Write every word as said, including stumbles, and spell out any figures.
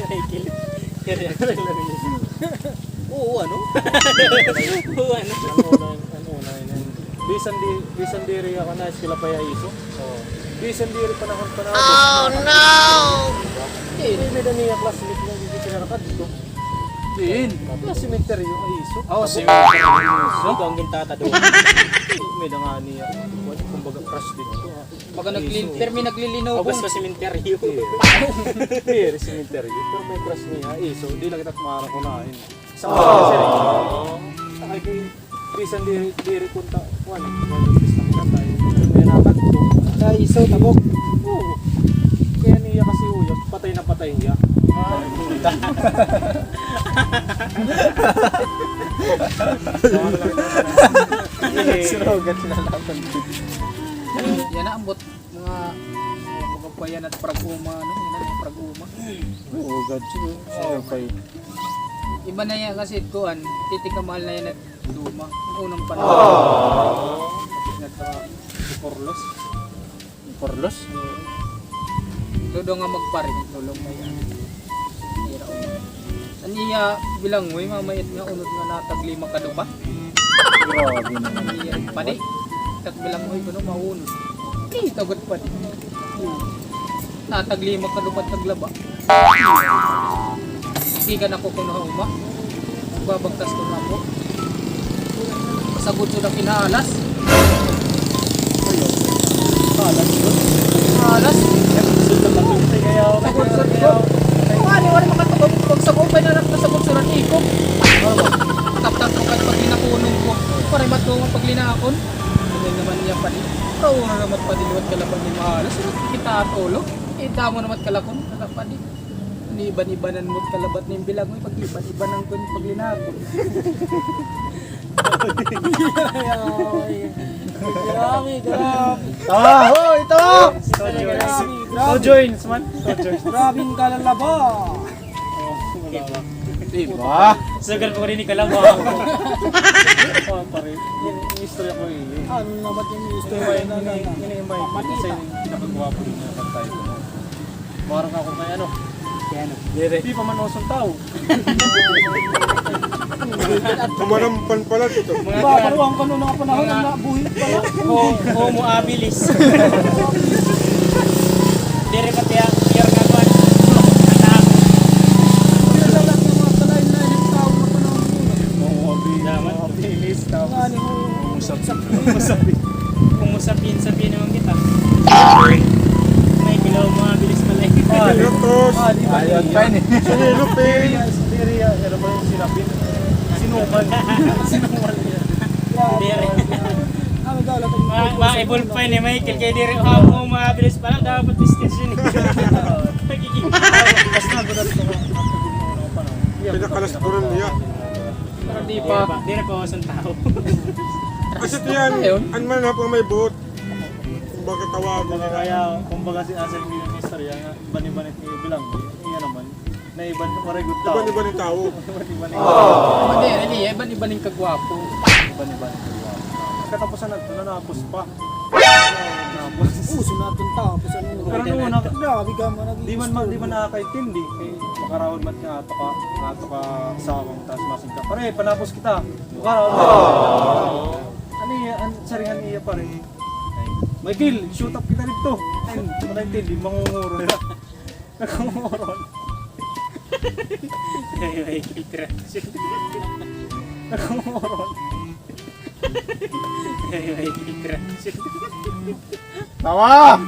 Michael. Oo, ano? Oo, ano? Bisan di, bisan diri ako na eskwela pa ha Iso. Bisan diri panahon pa na. Oh, no! May, may-ada niya classmate nga gigit na kadto. Diin? Sa sementeryo ha Iso. Oh, sementeryo. Ikaw an gintatado. May-ada nga niya. Kumbaga, crush didto. Baga nagli-, permi naglilinobong. August pa sementeryo. Diri sementeryo. Pero may crush niya ha Iso. Di la kita tumarakon na. Sa mga sir. Ay, kay bisan diri, diri kunta, kuan, kuan, pista nga tayo. Kaya nakadto. Sa Iso, tabok. Oo. Kaya niya kasi uyab, patay na patay hiya. Surugat na lang. Yana, ambot mga, mga bayan at prag-uma, ano, yana, prag-uma. Oo, gad, sino, sino pa yun? Iba na yana kasi kuan, titikamahal na yana. Duma. Unang panahon. Nagka Porlos. Porlos? Todo nga magpari, tulong na yan. Hira, um. An iya bilanghoy, mamayat nga unod nga natag lima ka dupat. Grabe naman. An iya padi. Tag bilanghoy kuno maunod. Kita gud padi. Natag lima ka dupat naglaba. Gikan ako kuno ha uma. Babagtas ko na ako. Pasagod ko na kinalas. Alas yun. Alas. Pasagod ko. Wala, wala makatulog. Pagsagod pa na lang, pasagod sa ratikog. Taptan ko kahit pag linakunon ko. Para matungo pag linakon. Ano naman niya pa di. Ikaw na naman pa di liwat ka lang pag di maalas. Kita at ulo. Kita mo naman kalakon. Ano pa di. Niiban-ibanan mo kalabat nin bilang mo, pag-iban-ibanan ko yung paglinakon. Grabe, grabe. Tawa, hoy, tawa! Grabe, grabe. Two joints man. Two joints. Grabe yung kalalaba. Diba? Sugal pa ko rin yung kalaba. Oh, pare. Yung istorya ko eh. Ano naman yung istorya? Ini, ini, ini, ini, ini, pinakagwapo rin niya pag tayo. Parang ako kay ano? Kay ano? Diri. Di pa man uso an tawo. Kumarampan pala dito. Mga ba, kuan, paruwang ka noon, mga panahon mga na buhi pala. Ho-, homo habilis. Diri pa tiya, tiya nga kuan. Ang tawo. Diri lang ang mga kalain-lain ang tawo nga panahon noon. Homo habilis. Dapat. Homo habilis, tapos. Ano, homo sapien. Homo sapien. Homo sapien, sapien naman kita. May kilaw mo, habilis pala eh. Ah, Lotus. Ah, di ba? Ayun, fine eh. Sige, Lupin. Diri, ah, ano ba yung sinapin? Sinuman. Sinuman niya. Diri. Ano daw, lahat ng mga, mga ibol pa ni Michael, kay diri, ah, mo, mabilis pa lang, dapat discussion eh. Pagiging. Basta, gulat ko. Pinakalas ko rin niya. Pero di pa. Diri pa, diri pa, uso an tawo. Kasi tiyan, an man na po may buot. Kumbaga tawagon na. Kaya, kumbaga, si Asel, yung istorya nga, bani-bani ni Bilang, iya naman, na iban, waray gud tawo. Iban-iban yung tawo. Iban-iban yung tawo. Hindi, hindi, iban-iban yung kagwapo. Iban-iban yung kagwapo. Katapusan na ito, nanapos pa. Nanapos. Uso na itong tapos, ano. Pero noon, grabe ka man, di man, di man nakakaintindi. Kay makaraon man nga, ato ka, ato ka sawang taas masing ka. Pare, panapos kita. Makaraon man. Ano iya, an-, saringan iya, pare. Michael, shoot up kita dito. Ay, wala yung tindi, mangunguro na. Nangunguron. Ay, Michael, tira. Nangunguron. Ay, Michael, tira. Tawa!